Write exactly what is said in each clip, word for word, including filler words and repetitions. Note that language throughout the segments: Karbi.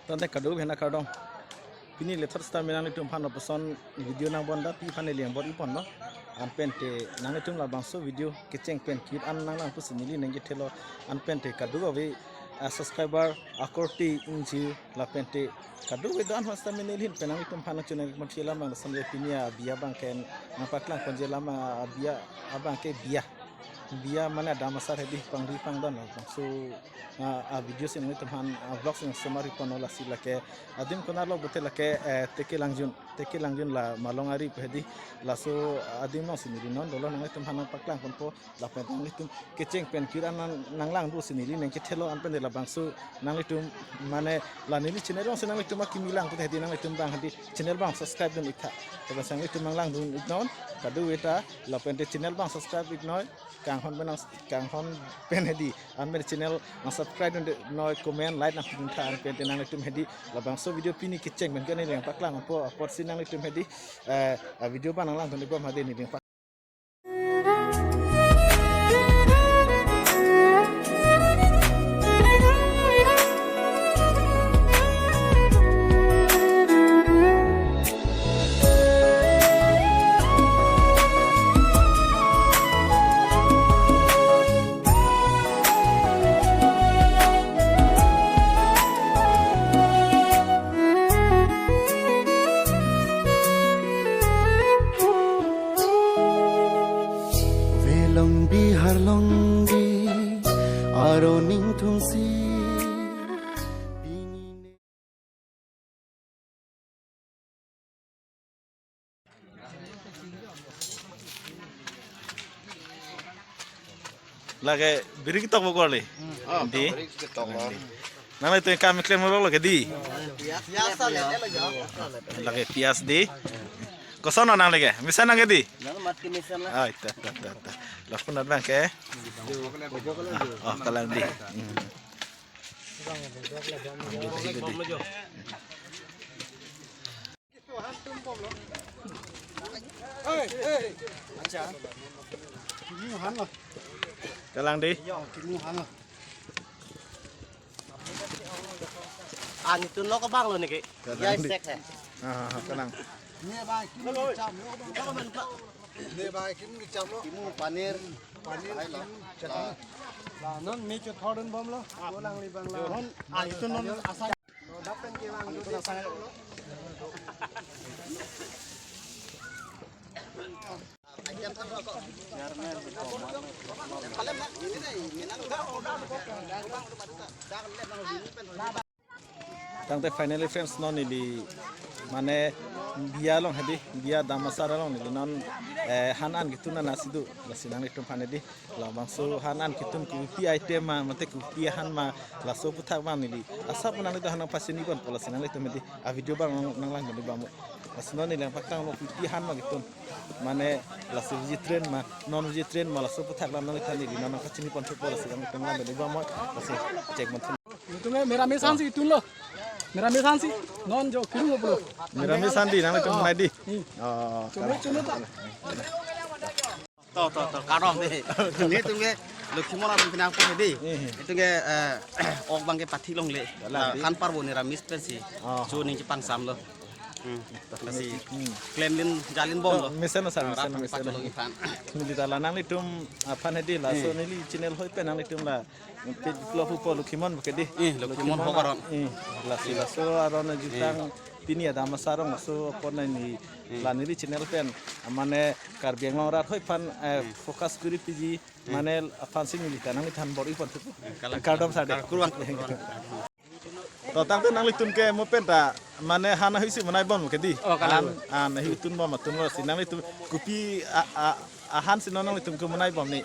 Tangte kadokave aphan kardom. Pini lethot seta nanglitum aphan lapuson video nang bon da pi aphan neli angbor-i ponlo. Anpente nanglitum labangso video kecheng pen kir an nanglang pusi neli nangkethelo. Anpente kadokave, ah, subscriber akorte ingjir lapente kadokave do-an aphan seta neli ahin pen nanglitum aphan nangchonai mathilam nang samle pini abi abang ke nangpaklang ponji alam, ah, abi abang ke biya. Biya mane adam asar hedi pangri pangdon labangso, ah, ah, video si nanglitum aphan, ah, vlog si nangsemar-i ponlo lasi lake adim konat lo pute lake, eh, Teke Langjun, Teke Langjun la Malong Ari pu hedi laso adim alongsi neli non dolo nanglitum aphan nangpaklang ponpo lapen nanglitum kecheng pen kir an nang, nanglang do si neli nangkethelo anpente labangso nanglitum mane la neli channel alongsi nanglitum akimi lang pute hedi nanglitum abang hedi channel abang subscribe dun-ik tha. Lapen si nanglitum nanglang dun-iknon kadokave ta lapente channel abang subscribe iknoi. Kanghon pen nang, kanghon pen hedi anpente channel nang subscribe dun-iknoi, comment, like nangpidun tha anpente nanglitum hedi labangso video pini kecheng pen ke neli nangpaklang ponpo apotsi nanglitum hedi, eh, ah, video abang nanglang dun-ik bom hedi neli nangpak- Velong Bihar longji aro ningthumsi. Lake biri ketok bokor le. Oh, di. Biri ketok lo. Nanglitum kam klem lo lake di. Biasa le, le ya. Lake biasa di. Koson nang lake. Mesen nang ke di. Nang mat ke mesen la. Ah, ita, ita, ita, ita. Lapu nat abang ke. Oh, kalang di. Hmm. Kalang di. Ani tun lo ko bang lo niki. Kalang di. Ah, kalang. Ne bai kim cham lo. Ne bai kim cham lo. Kimu paneer. Paneer kim cham. La non me cho thordun bom lo. Ko lang li bang la. Non ani tun non asai. Tangte finally friends, non neli mane biya along hedi, biya dam asar along neli non, eh, han an ketun an asi do, lasi nanglitum aphan hedi. Labangso han an ketun kopi item ma, mate kopi han ma, laso aputhak abang neli asap nanglitum aphan nangpachini ponpo lasi nanglitum hedi a video abang nang, nanglang dun-ik bom. Lasi non neli nangpaklang lo kopi han ma ketun. Mane laso vegetarian ma, non vegetarian ma, laso aputhak lam nanglitum aphan neli non nangpachini pon thupo lasi nanglitum nanglang dun-ik bom. Lasi chek bom. Itum ke meramis han si itum lo. Meramis han si non jo kiru lo. Meramis han di nanglitum nai di. Hmm. Oh, chome chome ta. To, to, to, kardom de. Netum ke Lokhi Mon atum pinang po de. Hmm. Itum ke, eh, ok abang ke pathi longle. Dalam di. Han parbo neramis pensi. Oh. Chuning chepangsamlo. Hmm. Lasi. Hmm. Klemlin jalin bomlo. Oh, mesen lo sir, ah, mesen lo, rat mesen lo. Patlong iphan. Neli ta la nanglitum aphan hedi laso. Hmm. Neli channel hoi pen nanglitum la. Pit lo pupo Lokhi Mon ke di. Eh, Lokhi Mon Lokhi Mon ho karon. Eh, lasi laso aron jutang. Eh. Pini adam asar along laso apot neli. Eh. La neli channel pen mane Karbi Anglong arat hoi aphan, eh, eh, focus kuri piji. Eh. Mane aphan si neli ta nanglitum aphan bor-i pon thupo. Eh, kalang. Kardom sir de. Kal-, kurang, kurang. To tangte nanglitum ke mo pen ta mane han ahui si bonai bom ke di. Oh, kalang. Han, han ahui tun bom atum lo si nanglitum kopi a, a, ahan si non nanglitum ke bonai bom ni.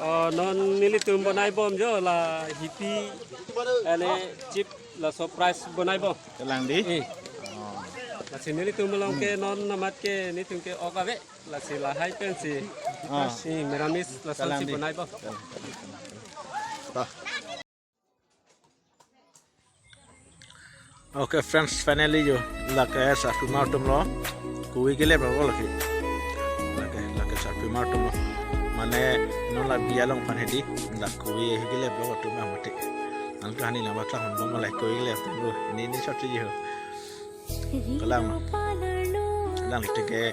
Oh, non nelitum bonai bom jo la hipi ane chip la surprise bonai bom. Kalang di. Eh. Oh. Lasi nelitum along ke non namat ke netum ke ok ave. Lasi lahai pensi. Ah. Eh, meramis lason kalang si di. Bonai bom. Toh. Okay friends, finally jo lake sarpimar atum lo. Kove kelep lo lake. Lake, lake sarpimar atum lo. Mane non la biya along aphan hedi la kove kelep lo atum mati. Nangtum hani nangpaklang ponbom, like koi le atum lo. Ini, ini short video. Kalang. Kalang, ilitum ke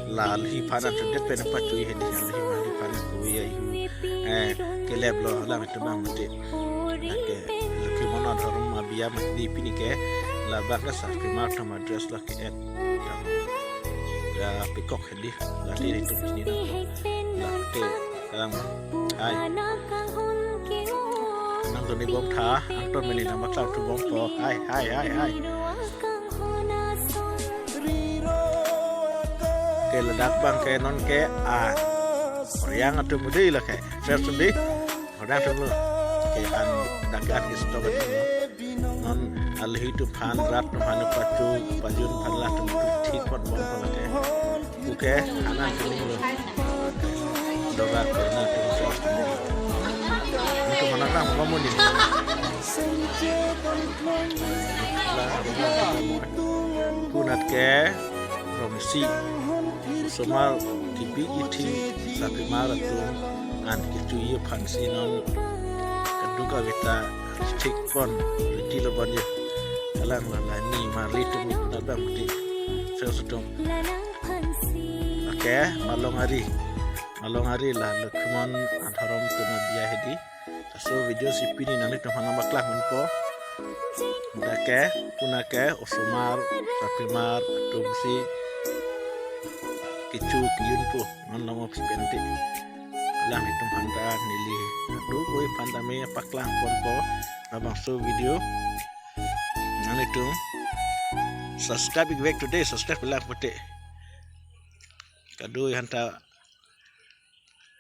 la alhi aphan an chodet pen pachui hedi, alhi aphan an koi ahu. Eh, kelep lo, kalang, itum bang mati. Lake, Lokhimon adhorom abiya mati pini ke, labang ke sarpimar atum adress lake et. Ya, pekok hedi, lati itum chini nang. Lake, kalang. Hai. Nangtum ni bom tha, nangtum meni nangpaklang thu bompo. Hai, hai, hai, hai. Ke ladak bang ke non ke, ah, Horiang atum mudi lake. Fair sudi. Horiang atum lo. Ke an dak an ke stok atum lo. Non alhi atum aphan, rat atum aphan pachu, pajun aphan latum thik ponbom lake. Oke, anan atum lo. Dora kena atum so. Atum mana nang kamu ni? Punat ke, rongsi, osomar kebi ithi, sarpimar atum an kechui aphansi non kaduk kave ta thik pon, riti lo pon ye. Kalang la la ni marli atum ni punat bang mati. Fair sudong. Oke, malong ari. Malong ari la Lokhimon adhorom atum abiya hedi. Laso video si pini nanglitum aphan nangpaklang ponpo. Dak ke, punat ke, osomar, sarpimar atum si kecho kejunpo, non long office pente. Alanglitum aphan ta neli kadokave aphan ta me paklang ponpo labangso video. Nanglitum subscribe ik vek today, subscribe lang pute. Kadokave aphan ta.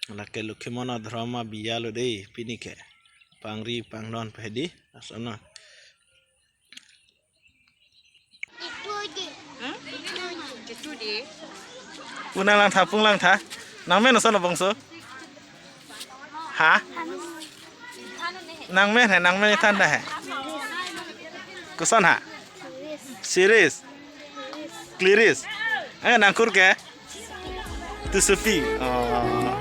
Lake Lokhimon adhorom abiya lo dei, pini ke pangri pangdon pahedi, asono. Hmm? Itu deh. Puna lang tha, pung lang tha. Nangmen ason bongso? Ha? Nangmen he, nangmen than da he. Koson ha? Series. Kliris. Eh, nangkur ke? Tusupi. Oh.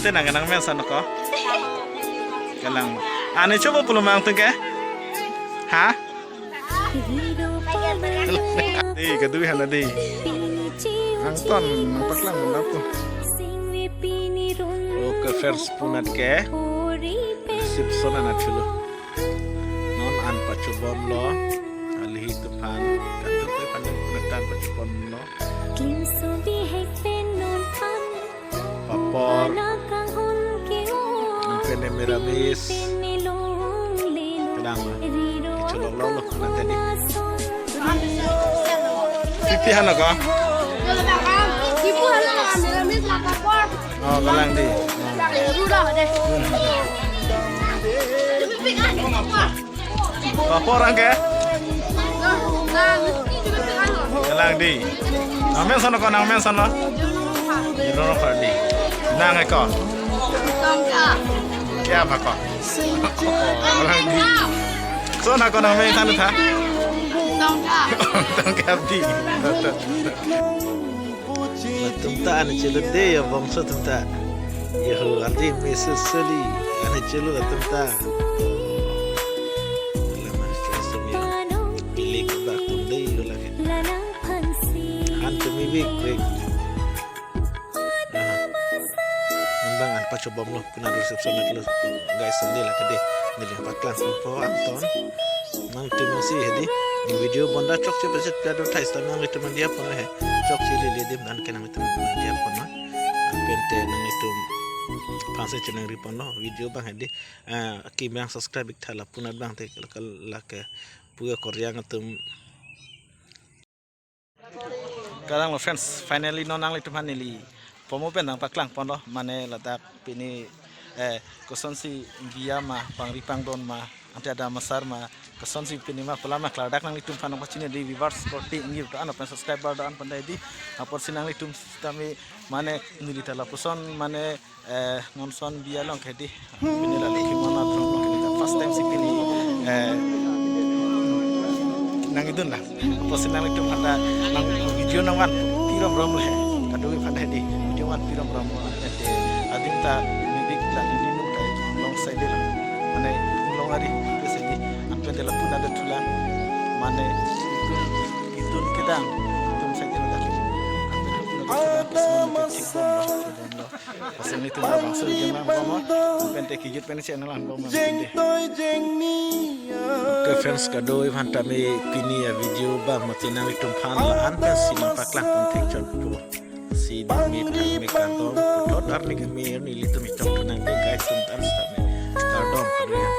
Te nang nangmen ason ko? Kalang. Ani chobo pulo mang tung ke? Ha? Eh, kadokave aphan dei. Angton, nangpaklang mena po. Oke, fair, punat ke reception an achulo. Non an pachobom lo. Alhi atum aphan. Kadokave aphan punat an pachobom lo. Papor. Nangpene miramis. Kalang lo. Kecholok lo lo nang tadi. Pipi hana ko? Ibu hana miramis la papor. Oh, kalang dei. Ruda deh. Papor ang ke? Kalang dei. Nangmen ason ko, nangmen ason lo? Jero Pardi. Nang eko? Tongka. Kya bako? Kalang dei. Ason ko nangmen ason tha? Tongka. Tongka abdi. Latum ta ani chelo dei ya bongso atum ta. Yahu ardi mesu seli ani chelo latum ta. Lama stress atum ya. Pilih kebak atum dei yo lagi. Han tumi bik bik. Aha. Nang bang an pachobom lo. Puna reception at lo, guys, sandi la kede. Neli paklang ponpo angton. Nangtum si hedi. Video bonta chokche peset pia do thais ta nanglitum dia pon he. Chokche lele dim dan ke nanglitum dia pon na. Pente nanglitum aphansi chenangri ponlo video bang hedi. Ah, kim bang subscribe ik tha la punat bang te la ke puya koryang atum. Kalang lo friends, finally non nanglitum aphan neli pomo pen nangpaklang ponlo, mane ladak pini, eh, kosonsi biya ma, pangri pangdon ma, ante adam asar ma, kosonsi pini ma pula ma klardak nanglitum aphan nangpachini dei viewers, korte ingir to ano pen subscriber do-an pen dei di, apotsi nanglitum tame mane neli ta lapuson mane eh, non son biya along ke dei. Pini la Lokhimon adhorom along ke dei. First time si pini, eh, nangkedun la. Apotsi nanglitum aphan ta nang video nangvan pi rom rom le. Kadokave aphan ta dei. Video van pi rom rom le. Ante adim ta midik la neli nung ta long side la. Mane long ari ke side Te lapu nada thulang, mane itum, itum kedang, itum saja nada thulang. Anpen lapu nada thulang, lason nada thik bomlo, thik bomlo. Lason itum labangso jeng lang bomlo, anpen te kejut pen channel lang bomlo, anpen te. Okay friends, kado-an aphan tame pini avideo abang mati nanglitum aphan la-an pensi nangpaklang pon thekchotpo. Si dami pame kardom, puthot arni kami nelitum itum nang de guys, tum tan sitame. Kardom, kardom.